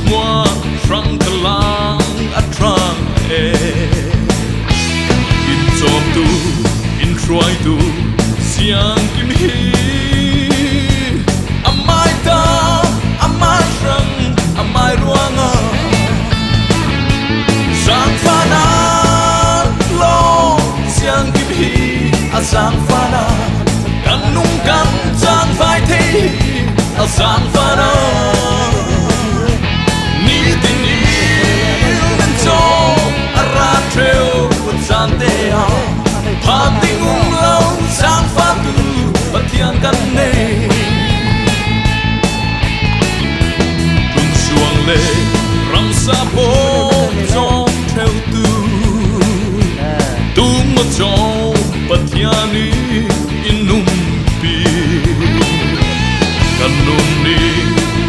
Muah hrang thalang a ṭhang e. In cawmtu, in hruaitu, siangkim hi. Amai ta, amai hrang, amai ruangah. Zaangfahnak lawng siangkim hi a zaangfahnak. Kan nung kan caan fai thei hi a zaangfahnak. Nitin in nan caw a ra ṭheo caan te ah phan ding um lo zaangfahtu Pathian kan nei. Tlungsuang le ramsa pawl cawm ṭheutu tung maw cawm Pathian i in umpi. Kan nun nih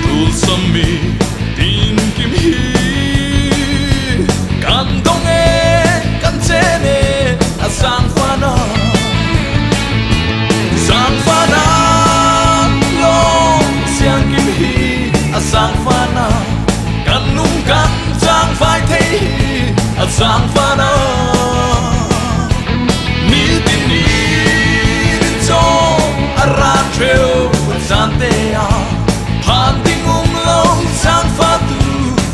ṭul sammi tinkim hi kan dong e kan cen e a zaangfahnak. Zaangfahnak lawng siangkim hi a zaangfahnak. Kan nung kan zaangfai thei hi a zaangfahnak. Nitin ni caw a ra ṭheo zan te ah phan ding um lo zaangfahtu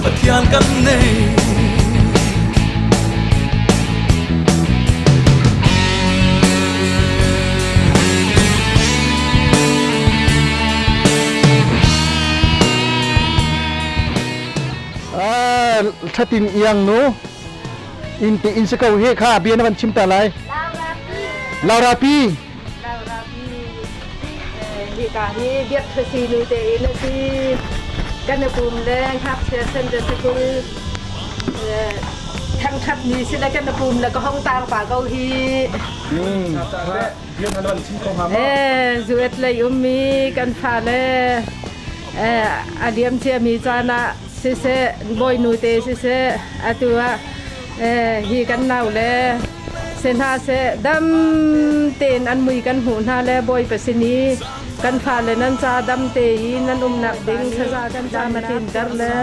Pathian kan nei. Thatin iang nu in te in se ko he kha bia na van chim ta lai. Laura pi. Laura pi. Hi ka hi biak thasi nu te in a si. Kan pum le ngakchia sen de sikul thangthat ni si le kan pum le ka hong tang pa ko hi. Zuet lei ummi kan fale a liam ciami caan ah siseh bawinu te siseh atu ah hi kan nau le se hna seh dam tein an mui kan hmuh hna le Bawipa sin i kan fale nan ca dam te i nan umnak ding thlaza kan cam a tlinter le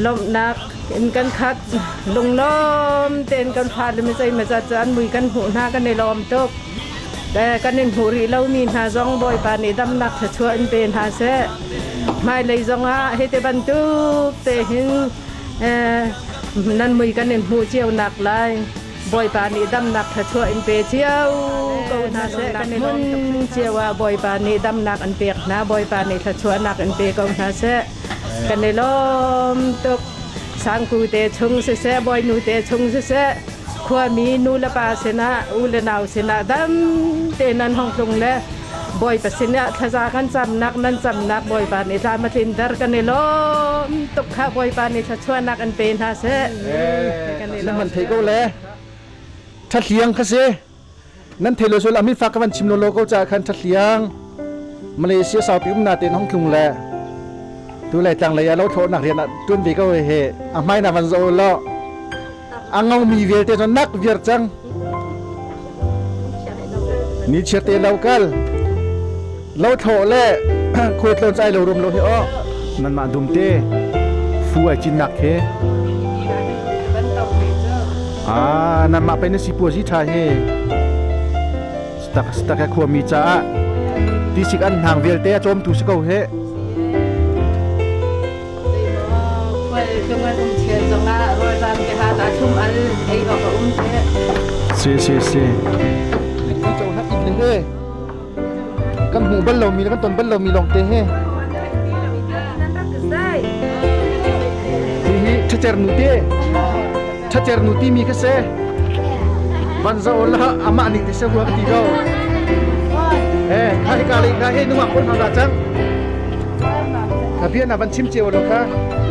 lawmhnak in kan khat lunglawm tein kan fale mizei mazat cu an mui kan hmuh hna kan i lawm tuk. Kan in hmuh rih lomi hna zong Bawipa nih damnak thluachuah in pe hna seh. Hmailei zongah hiti bantuk te hin nan mui kan in hmuh cio nak lai. Bawipa nih damnak thluachuah in pe cio ko hna seh. Kan i lawm tuk cio ah Bawipa nih damnak an pek hna. Bawipa nih thluachuahnak in pe ko hna seh. Kan i lawm tuk. Sangku te chung siseh, bawinu te chung siseh, khuami nu le pa sinah, u le nau sinah dam tein nan hong tlung le Bawipa sinah thlaza kan camnak nan camnak Bawipa nih tlam a tlinter kan i lawm tuk kha Bawipa nih thluachuahnak in pe hna seh. Kan i Na lawm man thei ko le ṭhahliang kha si. Nan thei lo sul amin fak ka van chim lo lo ko ca khan ṭhahliang Malaysia saupi um na tein hong tlung le tu le tlang lei ah lo thlawh nak rian ah ṭuan ve ko he a hmai na van zo lo a ngo mi vialte cu nak viar cang ni chiar te lo kal lo thlawh le khuai tlawn chai lo rum lo hi o nan mah dum te fu ai cin nak he ah nan mah pe na si puazi tha he stak stak he khuami caah tisik an hnang vialte a cawmtu si ko he Si si si kan hmuh bal lomi le kan ton bal lomi lawng te he hihi ṭhacer nu te ṭhacer nu timi kha se van zo la amah ning te se hua ka ti ko eh kha hika le kha he nungak kon hang da cang kha bia na van chim cio lo kha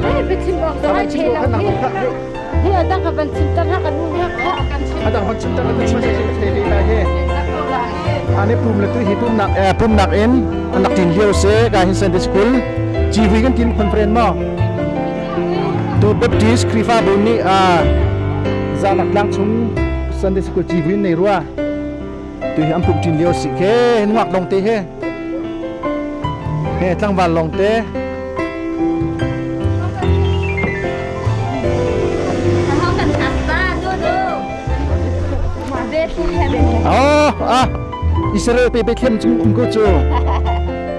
Eh, biachim awk kha van chim awk kha nang kha Hi adang ka van chim tan ha kan nu ha kha adang van chim tan kan chim chim thei ve lai he ane pum le tu hi pum nak eh pum nak in anak tin lio se ka hin Sunday school GV kan tin conference mo tu Baptist Krifa bu nih a zanak tlang chung Sunday school GV nei rua tu hi an pum tin lio si ke nuak dong te he he tlangval long te. Oh, ah, Israel pe Bethlehem chung um ko cu.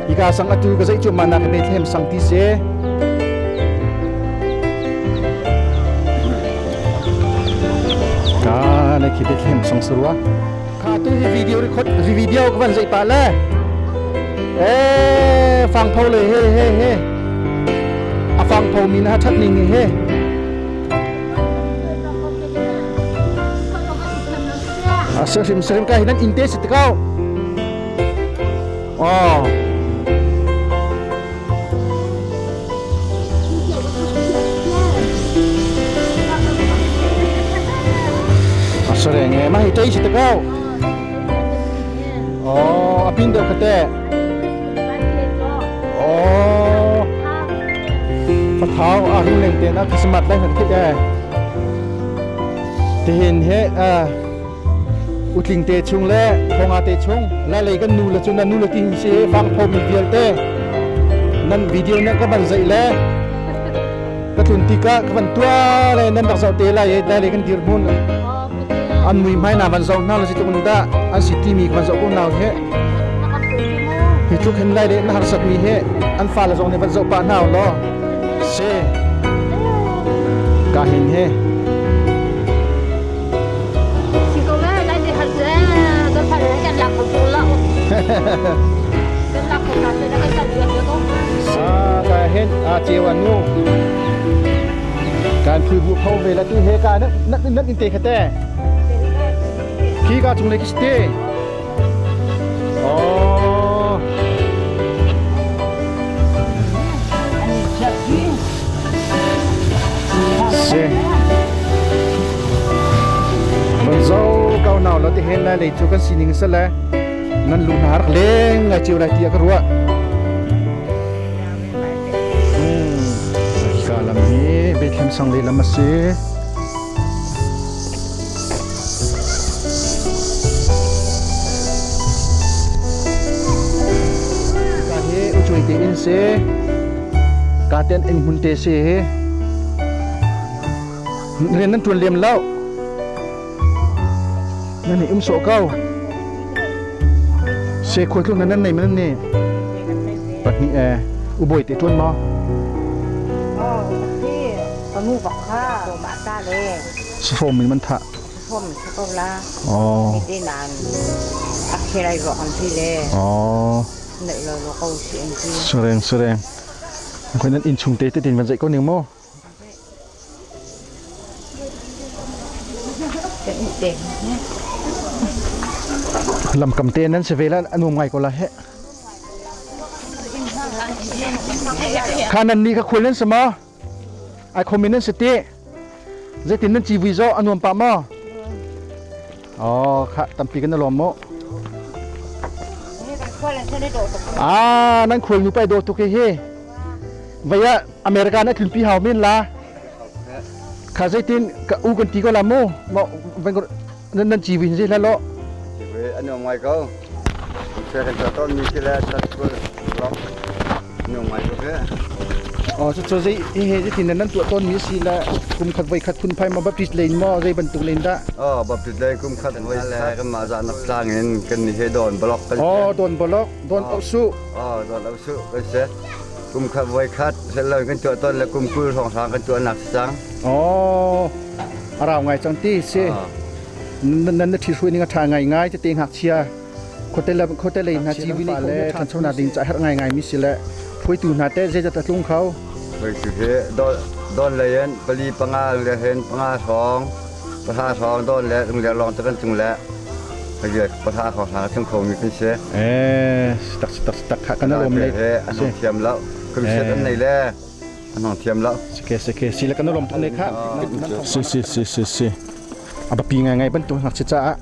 Hika sang atu ka zeih cu mana ka Bethlehem sang ti se. Ka na khi Bethlehem sang sarua. Kha tu hi video record video ka van zeih pa le. Eh, fang pho le he he he. A fang pho mi na that ning he. A hrim hrim ka hi nan inn te si te ko. Oh. A sare nge ma hi tei si te ko. Oh, a pin deuh kha te. Oh. Fathau a ru leng te na Christmas lai han thik e. Tihin he utling te chung le thonga te chung lai lei kan nu le cu nan nu le ti hin si fang pho mi vialte nan video na ka ban zeih le ka tlun tikah ka van tua le nan rak zoh te lai e lai lei kan dir hmun an mui hmai na van zoh hna la si tluk dah an si ti mi ka van zoh ko nau he hi tluk hin lai le na harsat mi he an fa le zong nih van zoh pah hna law si ka hin he Si ko le lai te har se kan fa le kan lak ko la kan lak ko na se na kan kan ko ko Ah, ka hen a chewa nu kan phui bu pho ve la tu he ka na na na in te khate khi ka chung le ki ste Oh. Si. Van zo kau nau lo ti hen lai lei cu kan sining se le nan lu na rak leng ngai cio lai tiah ka ruah. Ka lam hi Bethlehem sang lei lam a si. Ka hi ucuai te in si. Ka ten inn hmun te si hi. Rian nan tuan lem lo. Nan hi um sawh ko. Se khuai tlung nan nei man ni. Pahnih e uboi te tuan maw? Panu bak kha mah ta le. Sahrawm in man thah. Sahrawm si ko la. Oh. Te nan a khirai ro an ti le. Oh. Nei lo lo ko si an ti. Sureng sureng. Khoi nan inn chung te te tin van zai ko ning mo. Lam kam te nan se ve la anu ngai ko la he. Kha nan ni kha khul nan sama. Ai khomi nan si ti. Zeitin nan civui zawh a nuam pah maw? Oh, kha tampi kan lawm mu. Ah, nan khual nu pai dawh tuk hi. Vaya America na tlunpi hau men la. Kha zeitin ka u kan ti ko la mu. Mo nan nan civui hin zei la lo. Civui a nuam ngai ko. Kan kan ton mi khi le chat kul lok nuam ngai ko ke. Oh, cu cu zei he zeitin nan tuah tawn mi si la kum khat voi khat phun phai ma Baptist lane mo zei bantuk lane dah? Oh, Baptist lane kum khat voi le kan mah za nak tlang in kan ni he don block kan. Oh, don block, don su. Oh, don su kan se. Kum khat voi khat sel lo kan tuah ton le kum 20 hrawng hrang kan tuah nak si cang. Oh, a rau ngai cang ti si. Nan nan na ṭhihruai ning a ṭha ngaingai tete ngakchia khuate le khuate lei hna civi nih le ṭhanchonak ding ca herh ngaingai mi si le hruaitu hna te zeizat a tlung kho. Hruaitu hi don lei in pali panga le hen panga hrawng pahra hrawng don le lung le lawng te kan cung le pahra hrawng hrawng a tlung kho mi kan si. Eh, tak tak tak kha kan lawm le. An hong thiam lo. Kum set an nei le. An hong thiam lo. Sike sike si le kan lawm tuk ne kha. Si si si si si. A biapi ngaingai bantuk ngakchia caah.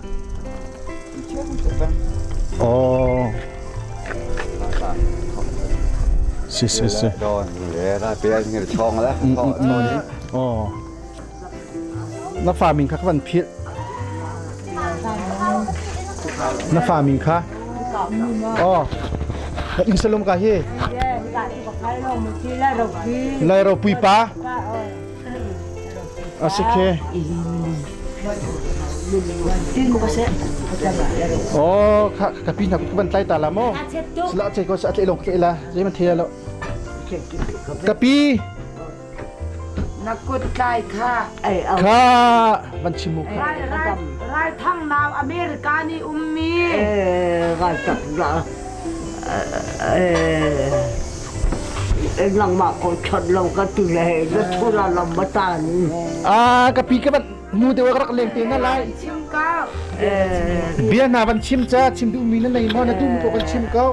Oh. Si si si. Oh. Na fa min kha ka van philh. Na fa min kha. Oh. Na ing salom ka hi. Lai ro pui pa. A si khe. Oh, kha ka pi na ku ban tlai ta la mo. Sila che ko sa tle long tle la. Zei man the lo. Ka pi Na kut tlai kha ai au. Kha van chim mu kha. Rai thang nau America ni ummi. Eh rai tak la. Eh nangmah ko chot lo ka ti le na thu la lam ma tan. Ah ka pi ka ban nu te ka rak leng te na lai. Chim ka. Bia na van chim cha chim du mi na nei mo na du ko kan chim ko.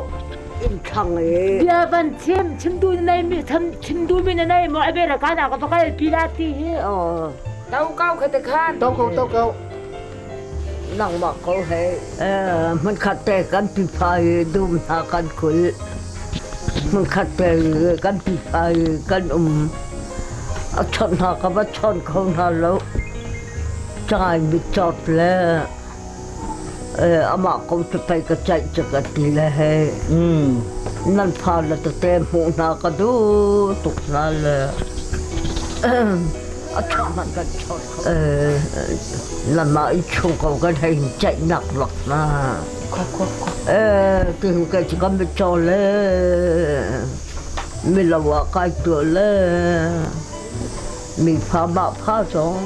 In thang e. Bia van chim chim du nei mi tham chim du mi na nei mo America na ka pa kai pi la ti hi. Oh. Tau kau kha te khan. Tau kau tau kau. Nangmah ko he hmunkhat te kan pipa i dum hna kan kulh. Hmunkhat te kan pipa i kan um. A chawnh hna ka va chawn kho hna lo. Cangai mitcawt le amah ko cu pei ka ceih cu ka ti le he. Nan fa le tete hmuh hna ka duh tuk hna le. A chawnh hmanh kan chawn Lamah i chung ko kan hei ceihnak bak na. Eh, tu kai chu kan mitcaw le milo ah kai tuah le mi pha mah pha zong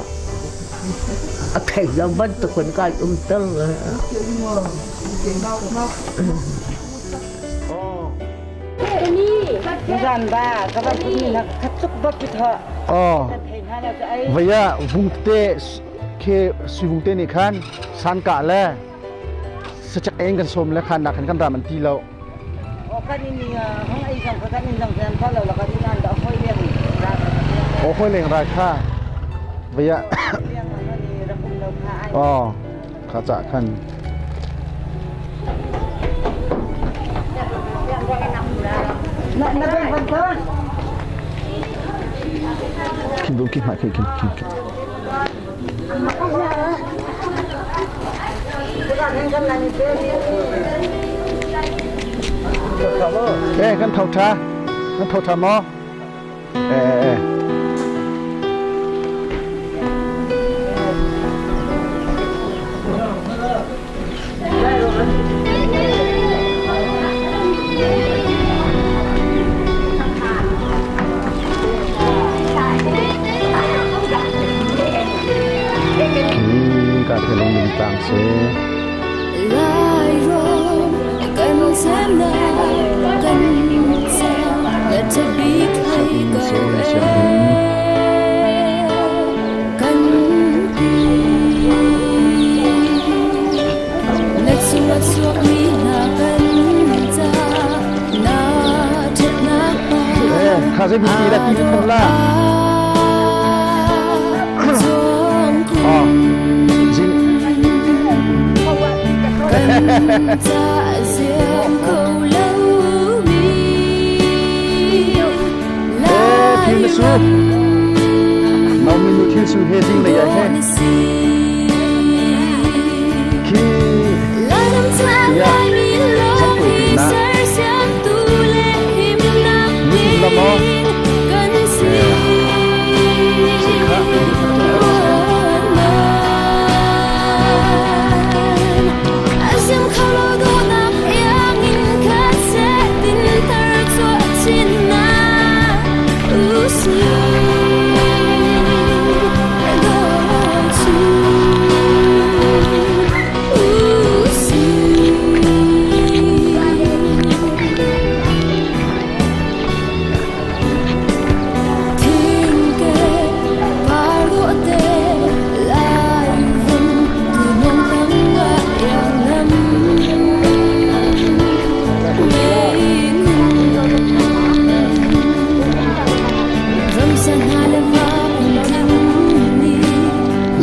a thei lo bantuk in kai um ter le. Vaya vungte khe suivungte nih khan san kah le sachak eng kan som le khan nak khan kan ram an ti lo. O hoi leng rai kha vaya oh kha cha khan Kim dum kim ma kim kim kim kim. Eh kan thau tha kan thau tha mo eh eh Khi ka thelong ning tang se. Sianginn se sianginn. Eh, kha zai bi la ti khan la. Oh, jing. Eh, thil na su. Nau min nu thil su he jing le ya he. Khi ya sampai ti na. Ni la mo.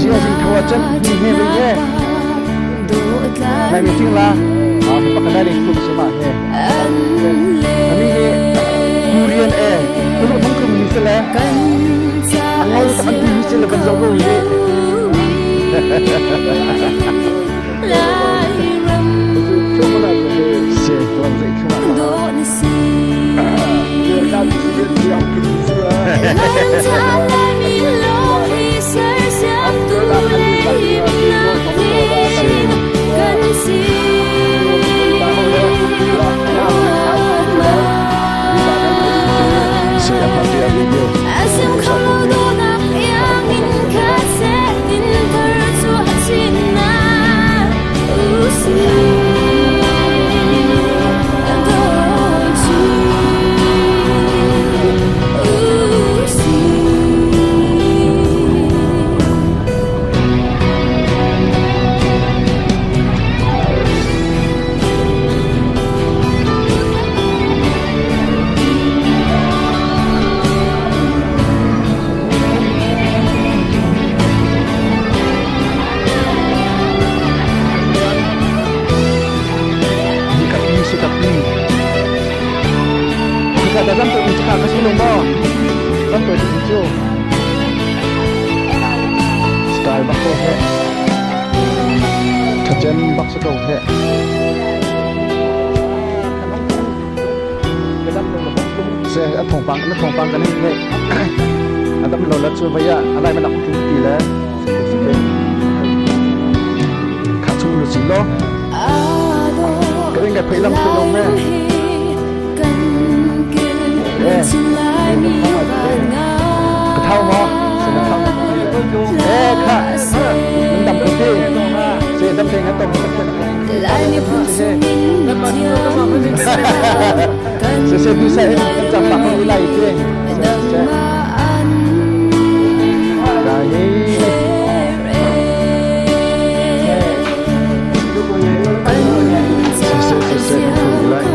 Jia jing thawa chan ni he ve ye. Nai mi ting la. Ah, pakada le khum se ma he. Ani he Korean e. Tulu thong kum ni se le. Angol ta an ti se le ban zo ko ye. Se tuan zai khuma. Sky bak ko he. Thachen bak si ko he. Se a thongpang na thongpang kan hei a dam lo la chu vaya alai man ak tu ti le kha chu lu si lo ka ring ka phei lam phei long me eh ka thau mo se na thau eh kha nan dam ko ti se dam te nga tong se se tu sa kan cham pa ko ilai te se ka hi se se se se ilai.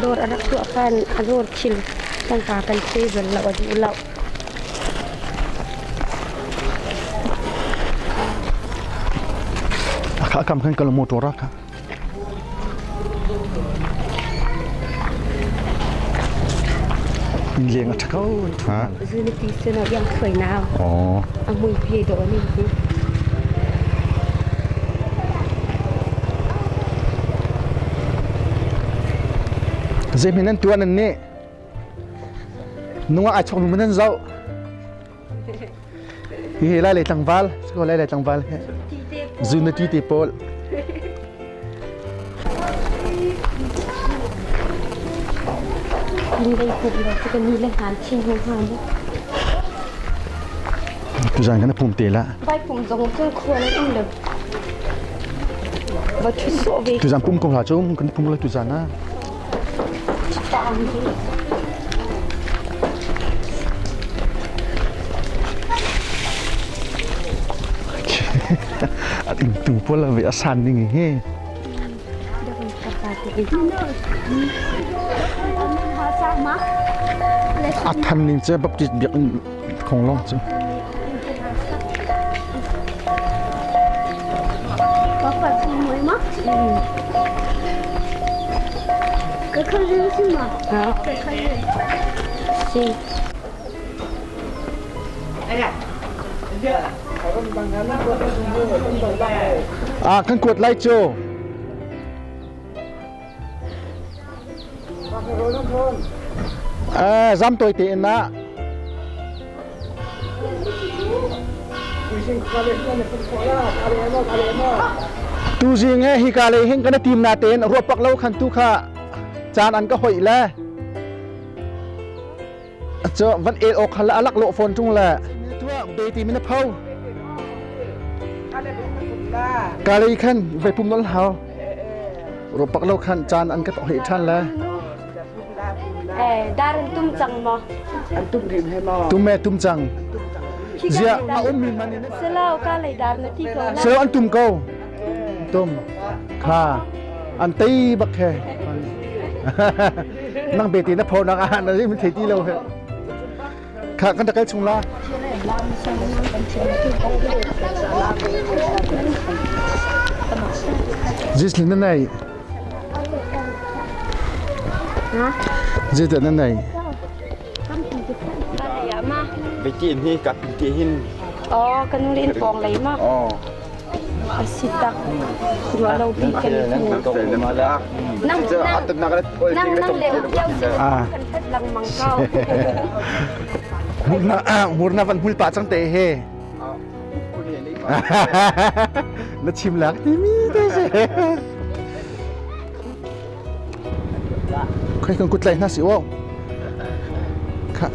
Dawr a rak tuah khan a dawr thil tangka kan pe bal lo, a duh lo. Akha kam khan kal motor a kha. Leng a ṭha ko. Ha? Zuniti sin ah yang khuai nau. Oh. A mui pi do ni hi. Zei nan tuan an nih? Nungak ai chok mi nan zoh. Hi lai le tlangval, ko lai le tlangval he. Zunati te pawl. Tuzan kan pum te la. Vai pum zong cun khua nan um lo. Va ṭhu sawh ve. Tuzan pum ko hla cu kan pum la tuzan ah. A ing tu pawl ve a san ning hi. A than ning cu Baptist biakinn khong long cu. Ah, kan kuat lai cu. Eh, zam toi te in na. Tu zing he hi ka le hin kan team na ten ruak pak lo khan tu kha caan an ka hoi le. Cho van el ok khala alak lo phone tung le. Tua be ti min phau. Ka le khan ve pum nol hau. Ruak pak lo khan caan an ka hoi than le. Dar an tum cang maw? An tum rim he maw? Tum me tum cang. Zia a um mi man in. Selo ka lei dar na ti ko la. Selo an tum ko. Tum. Kha. An tei bak he. Nang be ti na pho nak ah na rim thei ti lo he. Kha kan rak kal chung la. Zis na nei. Zis na nei. Bikin hi ka hin. Oh, kan len pong lei ma. Oh. A si tak. Ruah lo pi kan Nang nang nang le Ah. kan phat langmang ko. Murna murna van hul pa cang te he. Na chim lak ti mi te se. Khoi kan kut lai hna si wo. Kha.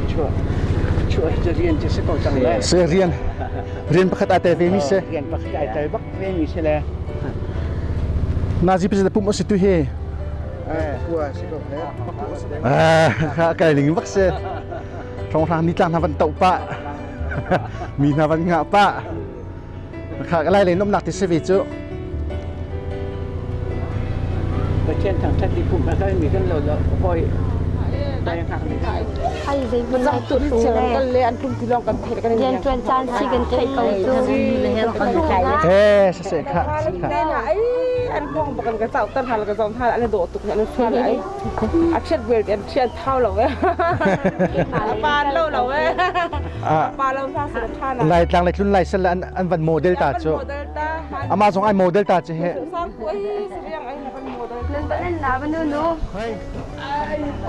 Chua chua hi rian ci si ko cang le. Se rian rian pakhat a te ve mi se. Rian pakhat ai tel bak ve mi se le. Nazi pese pum si tu he. Eh, kua si ko le. Ah, kha kai ling bak se. Thong rang ni tlang na van tau pa. Mi na van nga pa. Kha lai le nom nak ti se ve cu. Pathian thangthat di pum kai mi kan lo lo hoi Ai zei mun lai tu tu le. An pum ti long kan thei kan Rian tuan caan si kan theih ko cu. Eh, se se kha. Kha. Ai an pong bakan ka chau tan hal ka zom hal an do tuk an fa ai a thiat wel an thiat thau lo we pan lo lo we pa lo sa sa tha na Lai tlang lai tlun lai sal an an van model ta cu. Model ta. Ama zong ai model ta ci he. Sang ku ai riang ai na kan model. Nan ba nan la ba nu nu.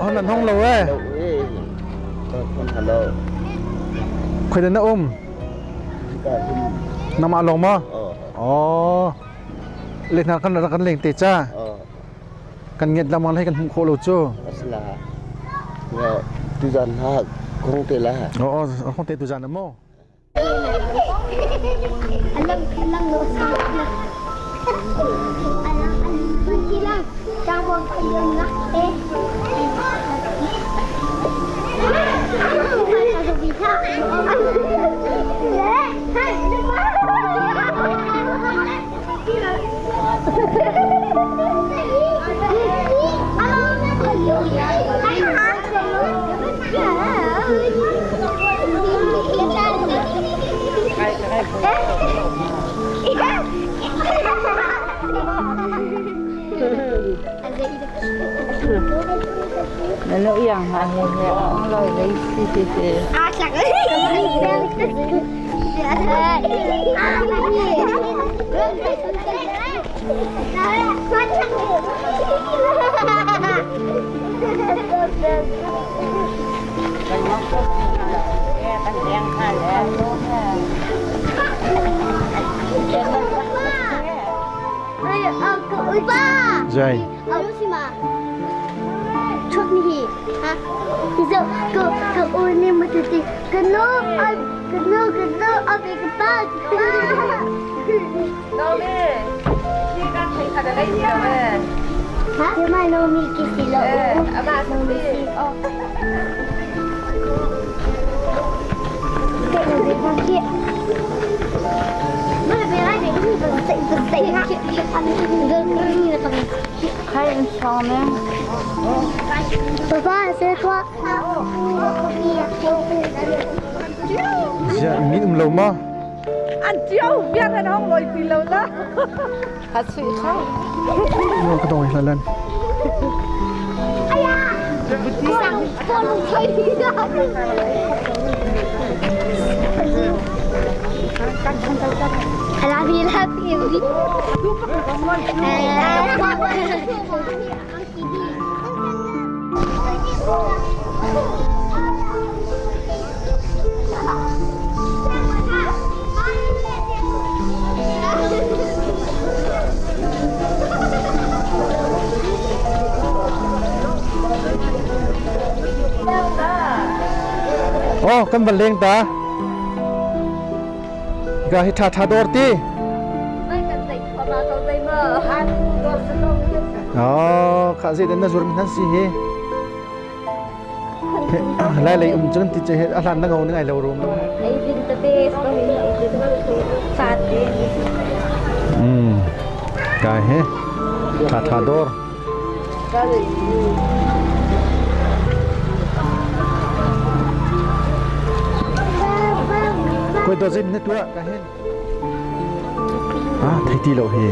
Oh, nan hong lo eh. Hello. Khoi na um. Nama long ma? Oh. Le na kan kan leng te cha. Kan nget lamang lai kan hum kho lo chu. Asla. Nga tu zan ha kong te la. Oh, oh, kong te tu zan mo. Alang alang lo sa alang alang tawag ayun na eh. Nó yang mà nghe nghe lời lấy xì xì xì. À chẳng Jai. Papa, c'est toi. Dạ, mi um lo ma. An chiao bian han hong loi ti lo la. Hát suy khóc. No ka dong lan. Happy, happy. Oh, kan van leng ta. Ga hi tha tha dor ti. Oh, kha zai dan na zur min han si he. Lai lei um cun ti che a hlan na ngau na ngai lo rum lo. Kai he tha tha dor. Koi do zin ne tua ka hen. Ah thei ti lo hi.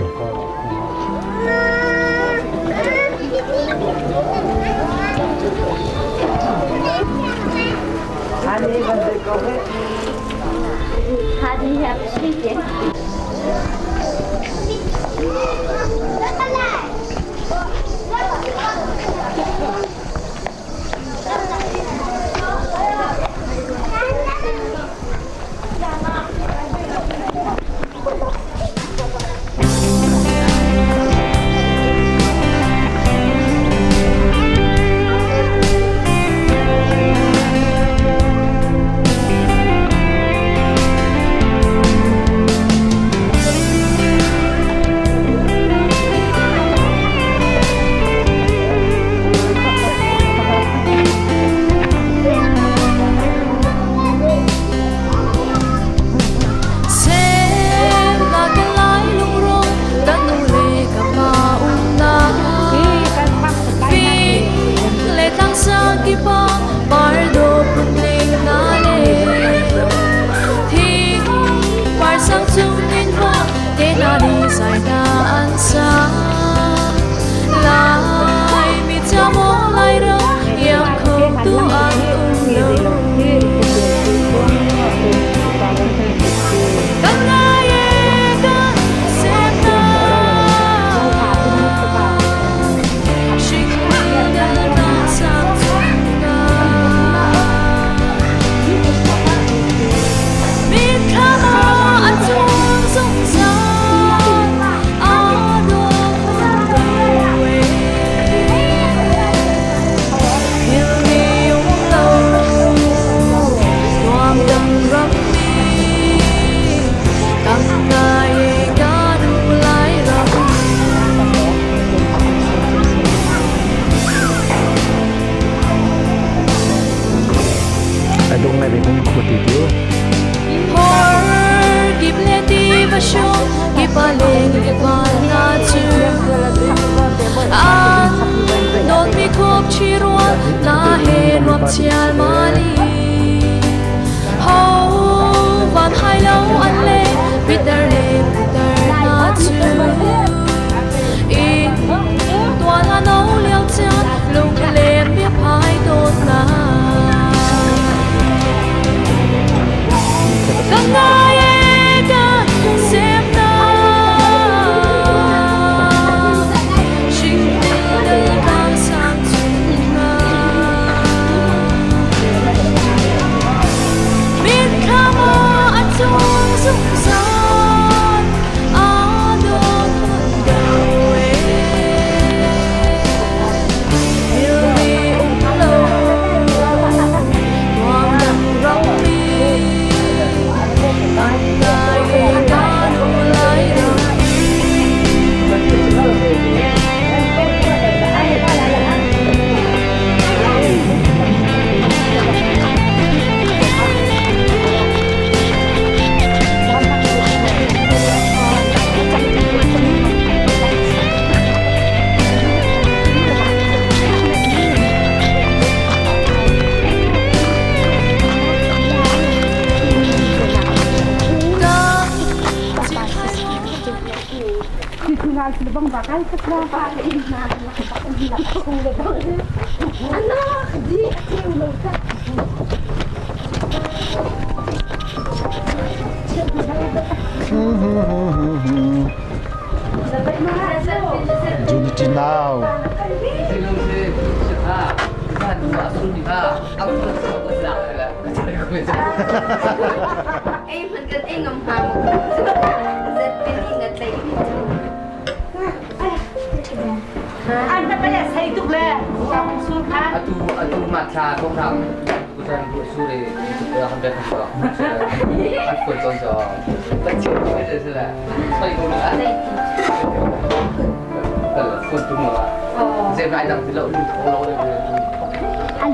Unity now.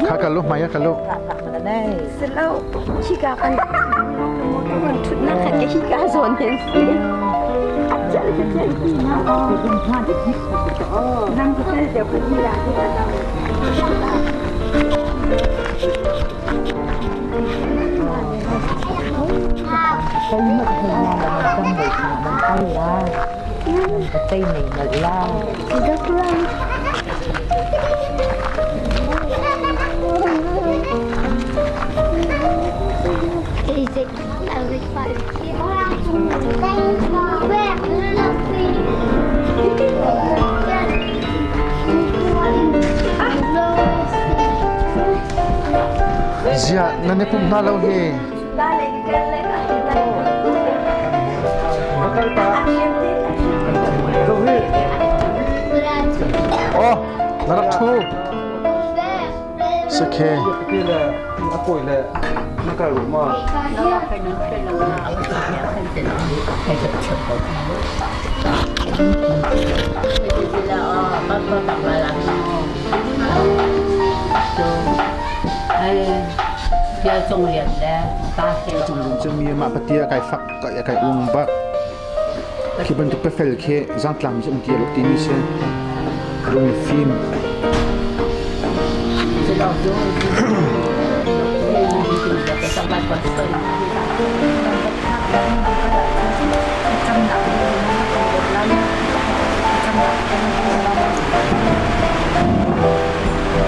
Kha kal lu hmai ah kal lu. Silo hika kan kan thutnak khat ke hika zawn hin si. Chal ke chal ki na. Nang ko chal de ko hi la. Ziah nan i pum hna lo hi. Oh, na rak ṭhu. Sakhe. Cumi mah patia kai fak kai kai ung bak. Khi bantuk pefel khi zangtlang mi um ti luk ti mi si. Lung fim.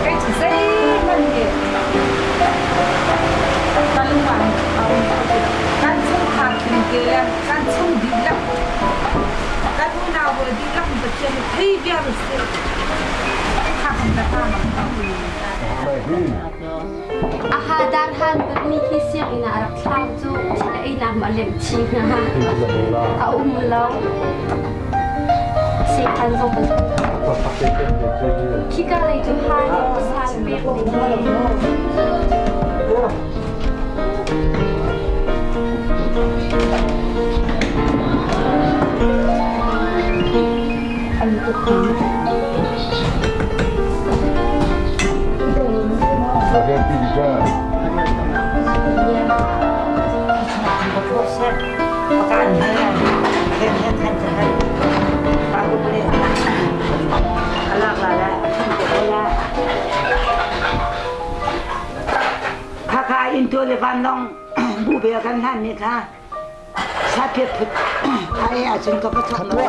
Kei cu zeihmanh hi ka lung ah a um kho ti lo. Kan chungkhar tling le kan chung dihlak, kan unau hawi dihlak in Pathian nih thei viar usih. Kha kan ka ta. Aha dar han mi hi sianginn ah a rak thlau cu thil a einak ma lem chi hna. A um lo. Sekhan zong kan Khika lei cu hai san pek ding. Khakha in tu le vanlawng bu bel kan hlan ni kha saphiat phut ai ahcun ka va chok lo le.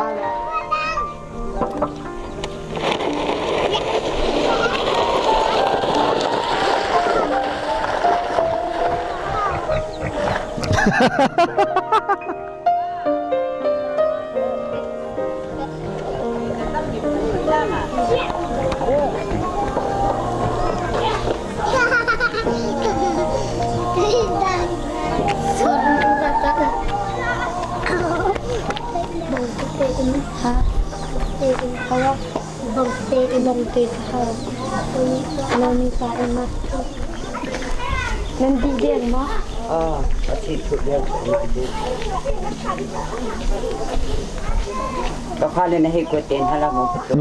Nan dih deng maw? A thi phut deng ngai dih. Ka fale na hei kuat ten hala mo patu.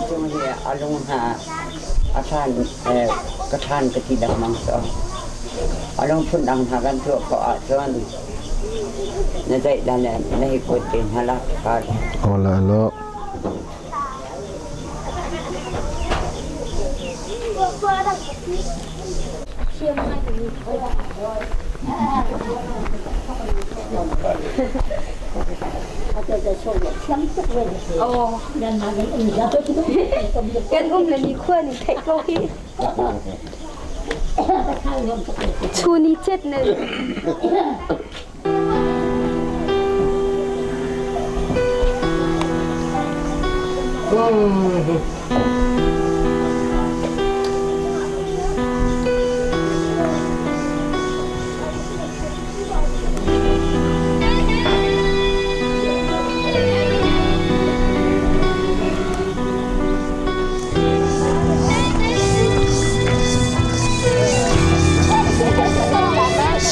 Cung hi alung hna a than ka than ka ti lengmang so. Alung phun dang hna kan tuah khawh ahcun na daih la le na hei kuat te hna la ka. Hola lo. Kan um le ni khua nih theih ko hi. Chun i chet ne.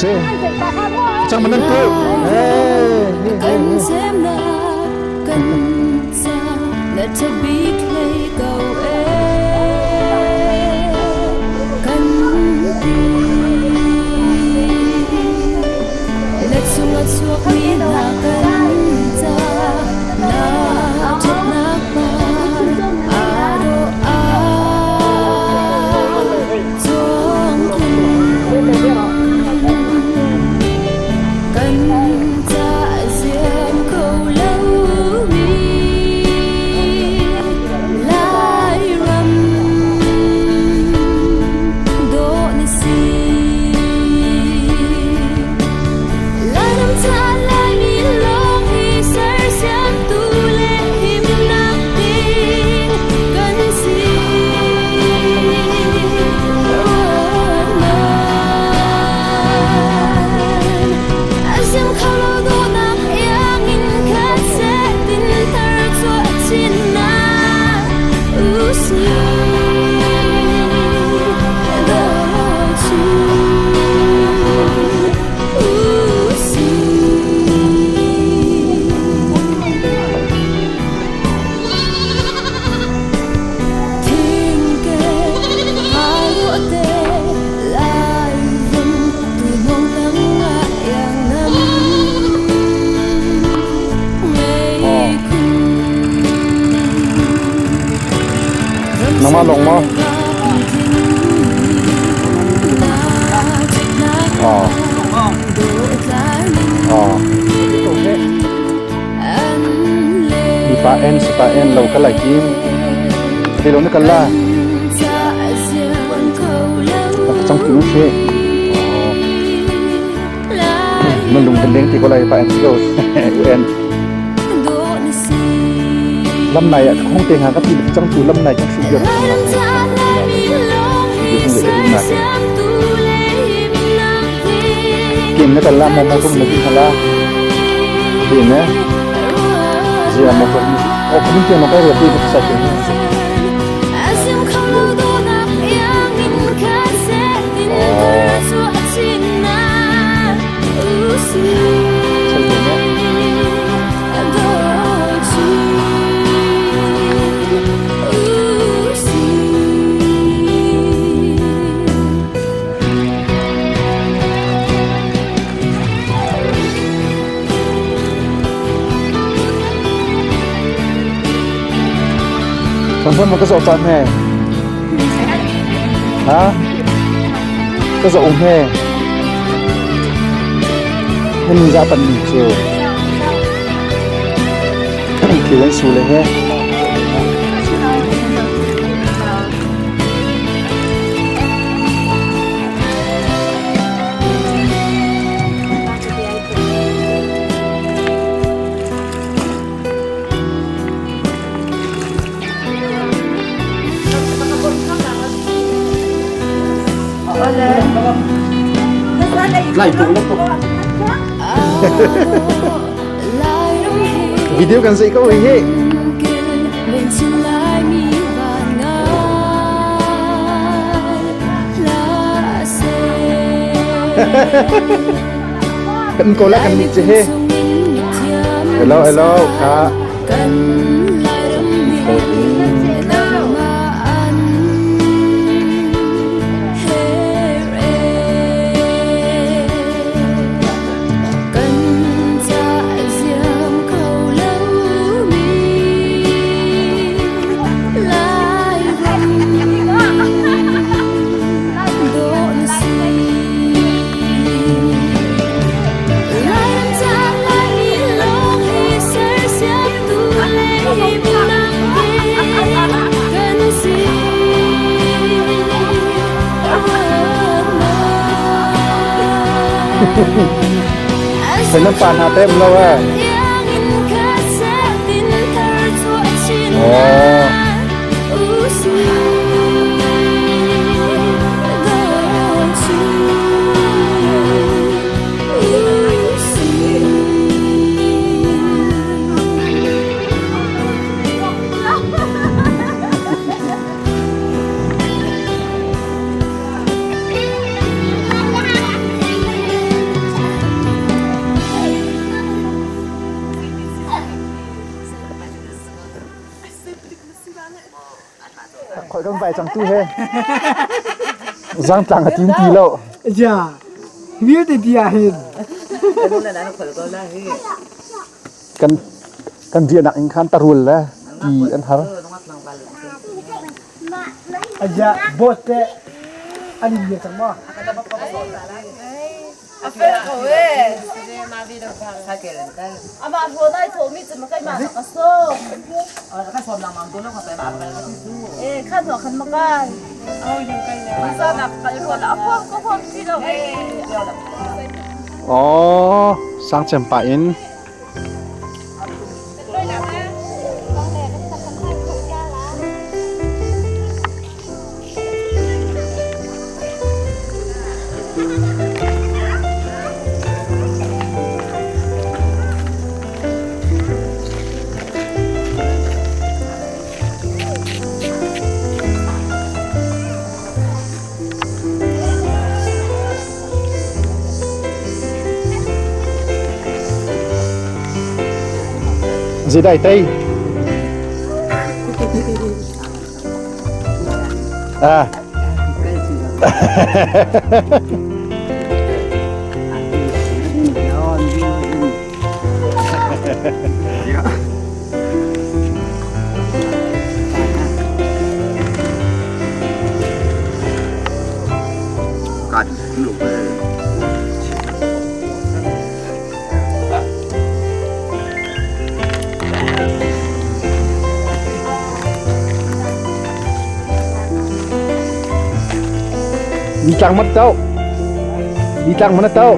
Si. Cang manan tu. Hey. Kan semnak kan ca. Nangmah lawng maw? Oh. Oh. Ipa en sipa en lo ka lai kim. Te lo na kal la. Chang tu she. Nan lung kan leng ti ko lai pa en si ko. UN. Lam nai ah khong te nga ka ti chang tu lam nai chang su biak. Kim na kal la mo mo tum na ki khala. Kim na. Zia mo tum. O kum te mo ka ro ti sa te. Phần mà cái dậu chọn hè hả? Cái dậu hè nên ra tận chiều thì lên xù lên he. Lại tụ lắm video kan dạy các bạn he. Kan ko la kan ni che he. Hello hello ka. Phải năm bàn hà tem lâu à. Oh. Khoi kan vai cang tu he. Zangtlang a tin ti lo. Ja. Vialte bia hin. Kan kan riahnak in khan tarul le ti an har. Aja bot te an in cang ma. A fel ko e. Amah hrawn ai thawhmi cu keimah na ka sawm. Eh, khan hnuah khan ma kai. Zan ah ka i a huam ka huam ti lo eh. Oh, sang cem pa in. Zidai tei. Ah. Nitlang mat tau. Nitlang mana tau.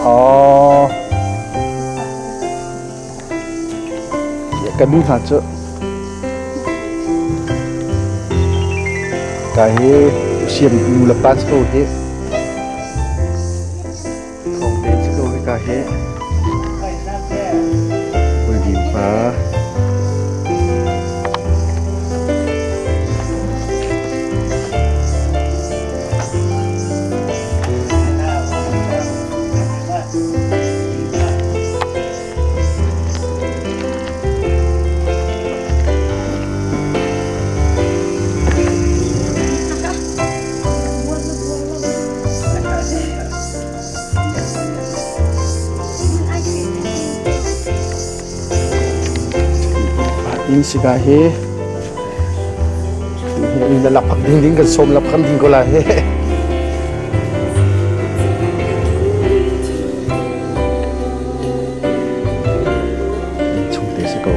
Oh. Kan nu hna cu ka hi siam nu le pa ko hi thong te si ko hi ka hi Ui pa Inn sika hi in lakphak ding ding kan sawm lakphak ding ko lai he. Chungte si ko.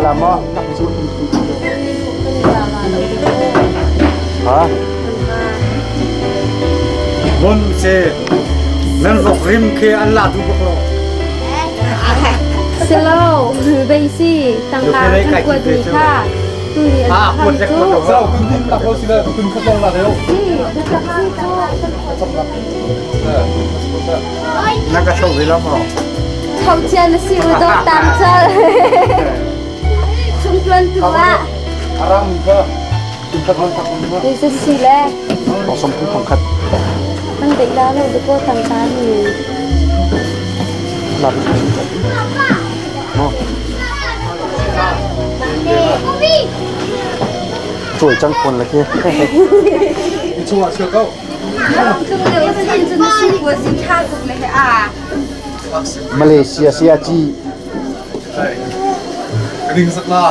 Làm mo? Hả? Bon se nan vok rim khi an la tu bok lo. Silo, bei si, tangka kan kuat ni kha. Tu ni an kham cu. Sao kun tin tak lo sila kun khat long la deu. Si, tak si cu. Na ka chau ve la mo. Thau chia na si u do tam chal. Chung tuan tu ah. Arang ka kun khat long tak kun. Ni se si le. Kong som kun thong khat. Kan dei la lo de ko tangka ni. La. Mo. Chuai cang phone la khi. Chung ah chia ko. Tung leo sin cun si ko sin tha tuk le he a. Malaysia siaci. Ring sak la.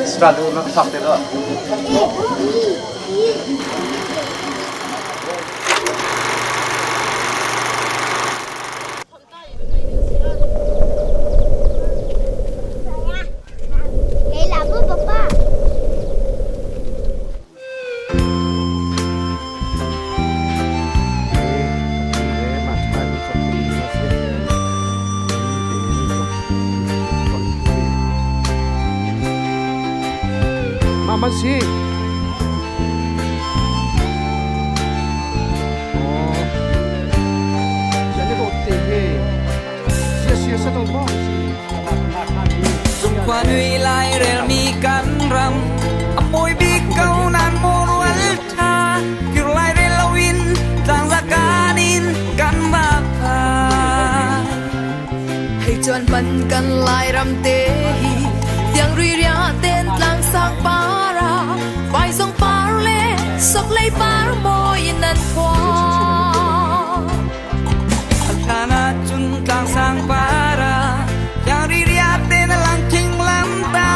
Sran na fak te lo. Mama si. Zungkhua nui lai rel mi kan ram a mawi bik ko nan maw rual tha kir lai rel loin tlang zakan in kan va phai. Hei chuan pan kan lai ram te hi tiang ri ria ten tlang sang para vai zong par le sok lei par moi nan khua. Thana chun tlang sang para yang ri ria te na lang king lam ta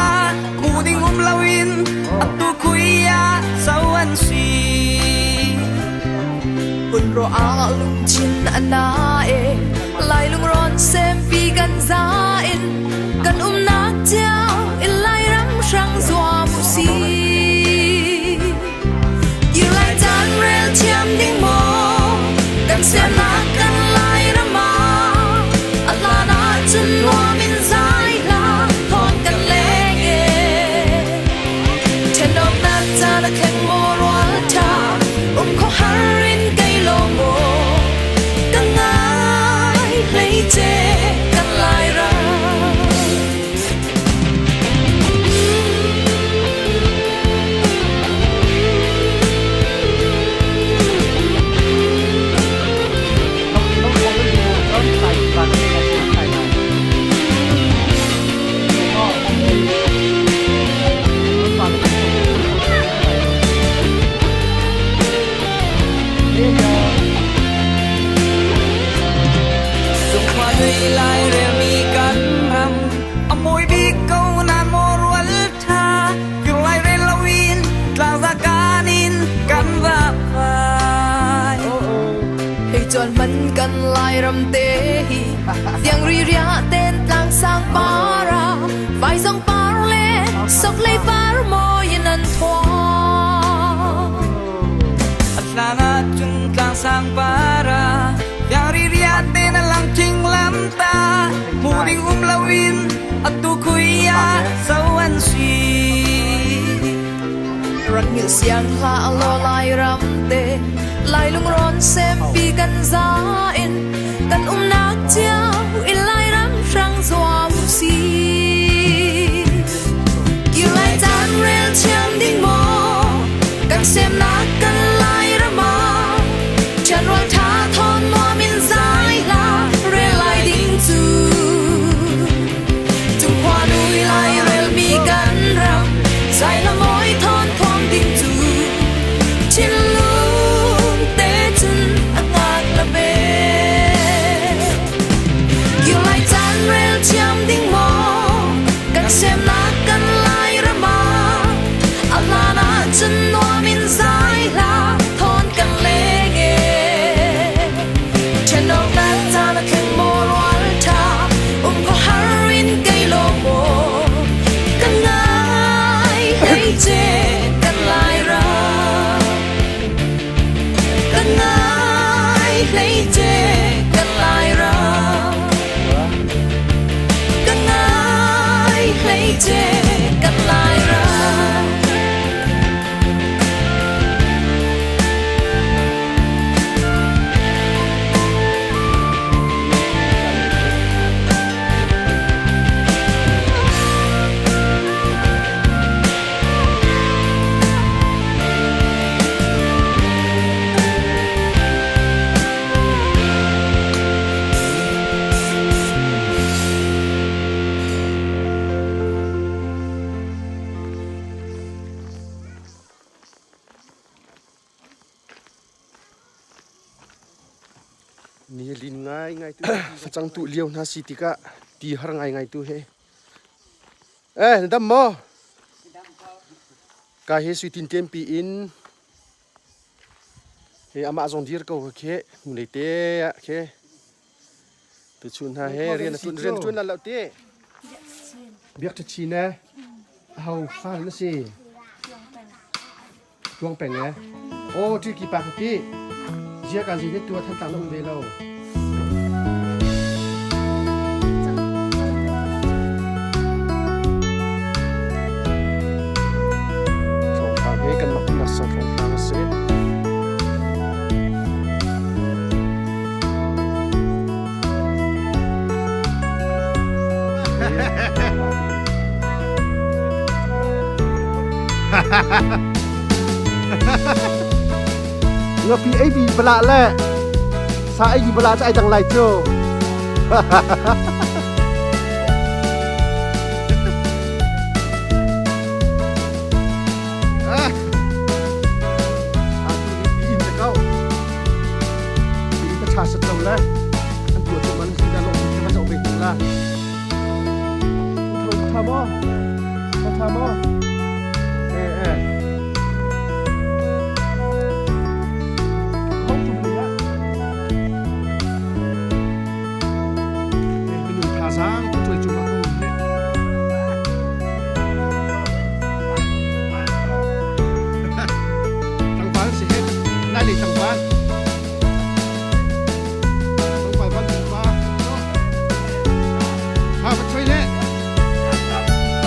mu ding loin atu khuya sawan si. Hun ro a lung chin ana e lai lung ron sem pi kan za in kan nak chiao in lai ram sang zua mu si. Kir lai chan rel chiam ding mo kan sem na kan lai rama atlana chun nuam in zai la thon kan leng e. Chen ok na cha na khen mo rual cha kho harin cây lo mo kan ngai lấy che kan lai ra. Zungkhua nui lai rel mi kan ram a mawi bik ko nan maw rual tha kir lai rel loin tlang zakan in kan va phai. Hei chuan man kan lai ram te hi tiang ri ria ten tlang sang para vai zong par le sok lei par moi nan thua. Atlana chun tlang sang para yang ri ria te na lang ching lam ta mu ding loin atu khuya sawan si. Rak ngil siang la lo lai ram te lai lung ron sem pi kan za in kan nak chiao in lai ram sang zua mu si. Kir lai chan rel chiam ding mo kan sem na kan lai rama chan rol tha thon nuam in zai la rel lai ding chu. Chung khoa nui lai rel mi kan ram zai la moi thon thom ding chu. Chin lung te chun a ngak la be. Ngai ngai tu facang tu lio hna si tikah ti har ngai ngai tu he. Eh, na dam maw? Ka hi sui tin tem pi in he amah zong dir ko khe hnulei te ah khe tu chun hna he rian a tun rian tun la lo te biak tha chin e ho fa na si tuang peng e o ti ki pa ka ti zia ka zi ne tua than tang na um ve lo Thawngpang he kan mak nak sang thawngpang a si. Ngapi ei bi bala le sa ei bi bala cu ai dang lai cu. Thazaang tuai cungah ka um hih. Tlangval si hih. Nai lei tlangval. Tlangval van pa. Ha va choi le.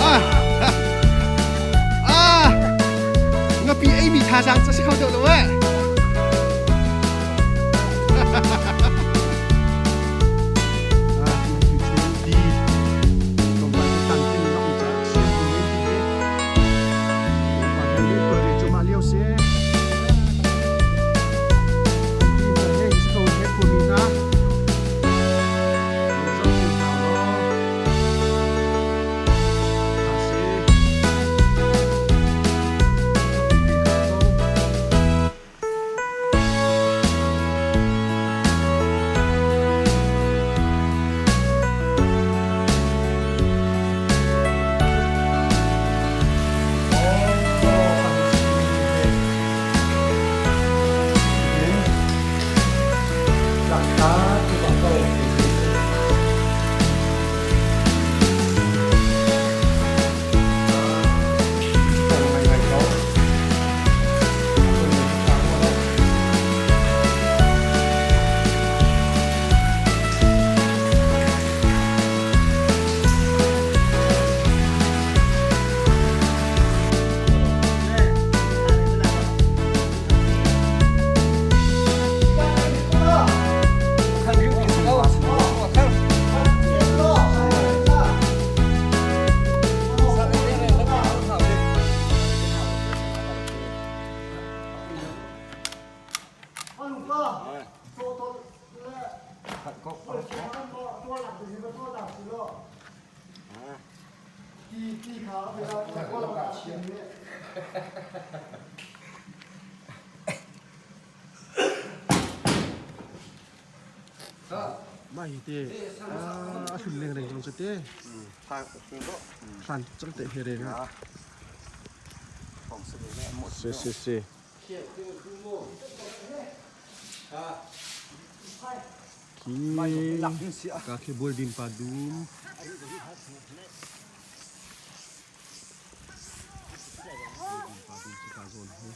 Ah. Ah. Ngapi ei mi thazaang ca si kho deuh lo eh. Mah hi te a hlun leng reng cang cu te. Hlan cang te he reng ah. Si si si. Khi ka khi building pa dum. Building pa dum si ka zawn hi.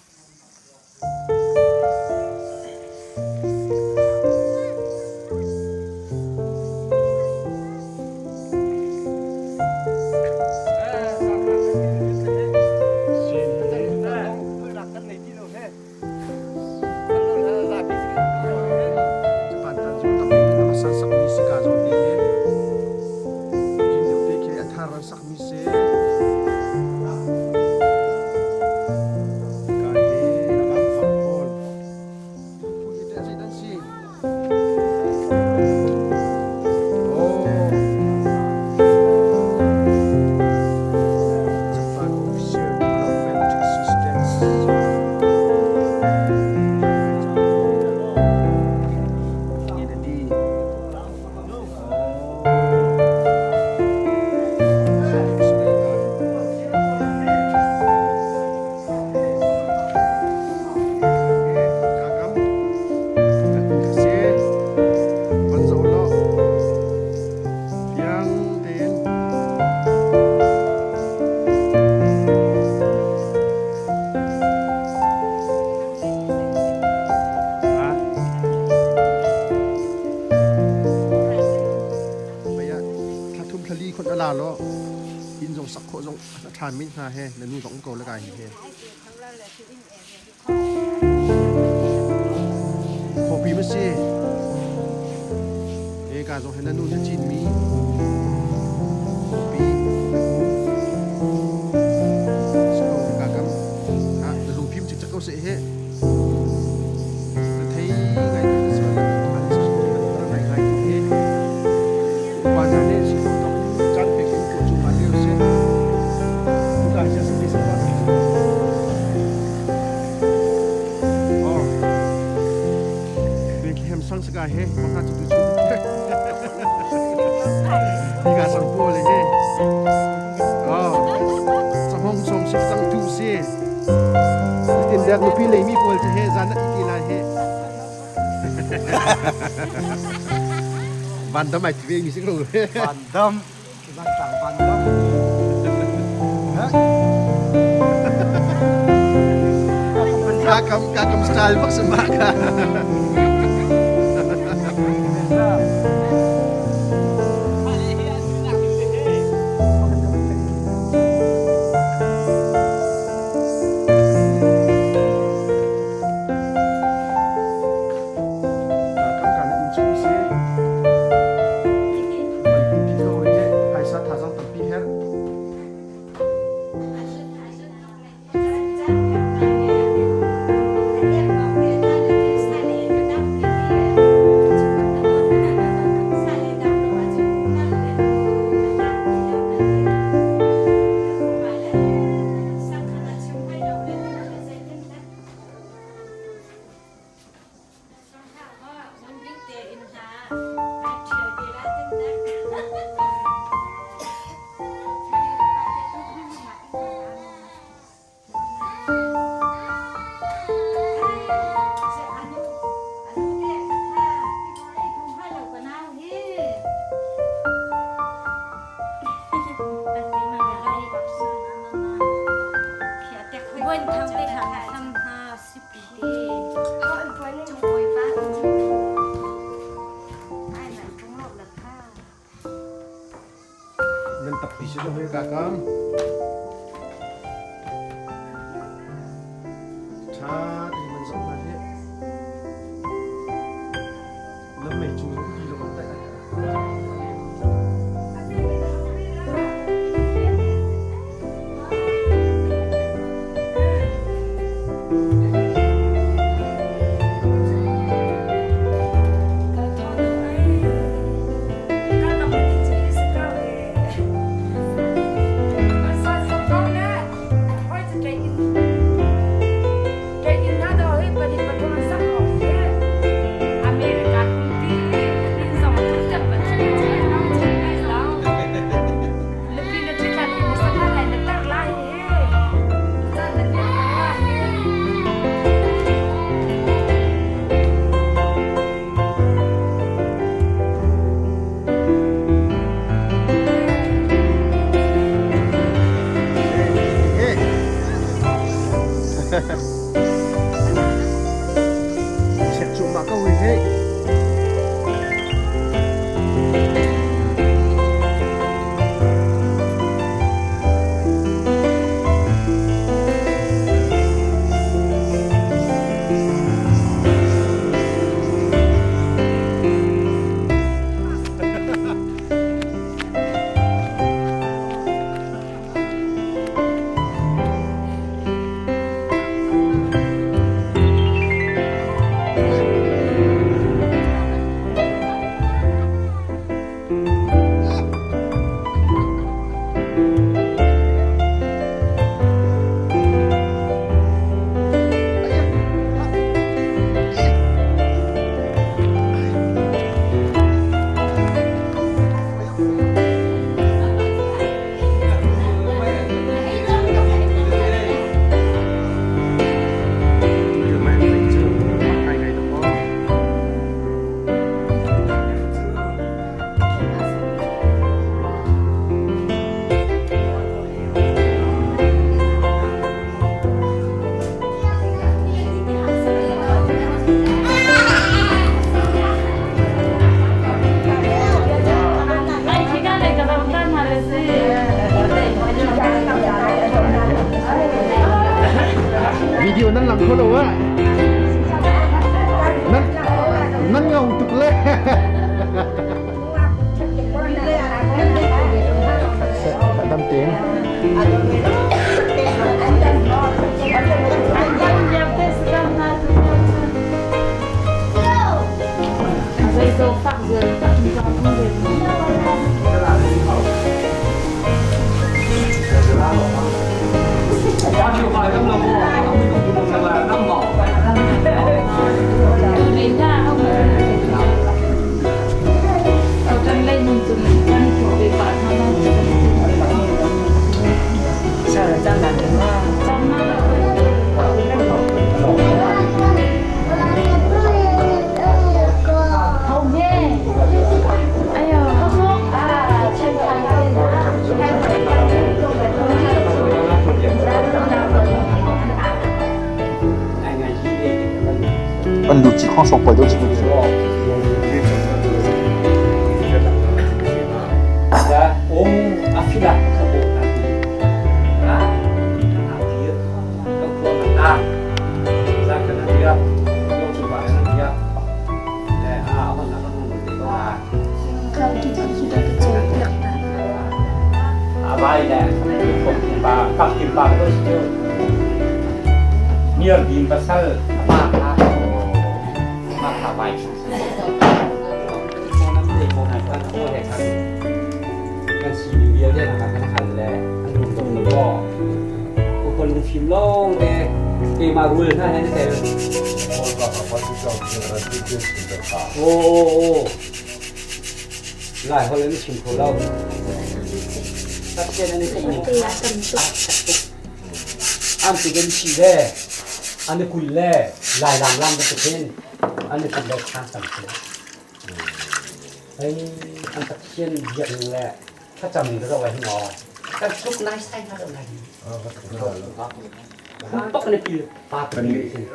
la law inn zong sak khawh zong a ṭha min hna he na nu zong um ko le kai he. Khuapi ma si. E ka zong he na nu na cin mi khuapi so ka kam ha na lungfim cikcek ko seh he. Na thei ngai na so na an so na ngai ngai he. Upa hna nih si khawh tawk in caan pek in tuah cuahmah lio a si. Tuka hi Sunday Sabbath Oh. Bethlehem sang saka he maka cu tu chu. Hika sang pawl he. Oh. Sahong som sik sang tu si. Tin dek nupi leimi pawl cu he zan ti lai he. Van dam ai ti mi si ko. Van dam. Van tang van dam. Kakam kakam style bak sama ka. Nan tappi si lo ka kam. Tha te man zong na he. Lam mei chu ti lo kan tai. An lu ci khong song pol deuh ci.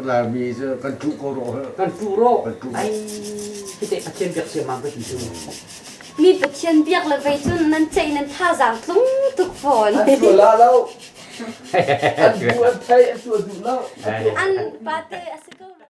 Laimi cu kan tuh ko rawh. Kan tuh rawh. Ai hite Pathian biak siamam ka ti cu. Mi Pathian biak le vei cun nan ceih nan thazaang tlung tuk fawn. An sual la lo. An bu an thei an sual duh lo. An pate a si ko.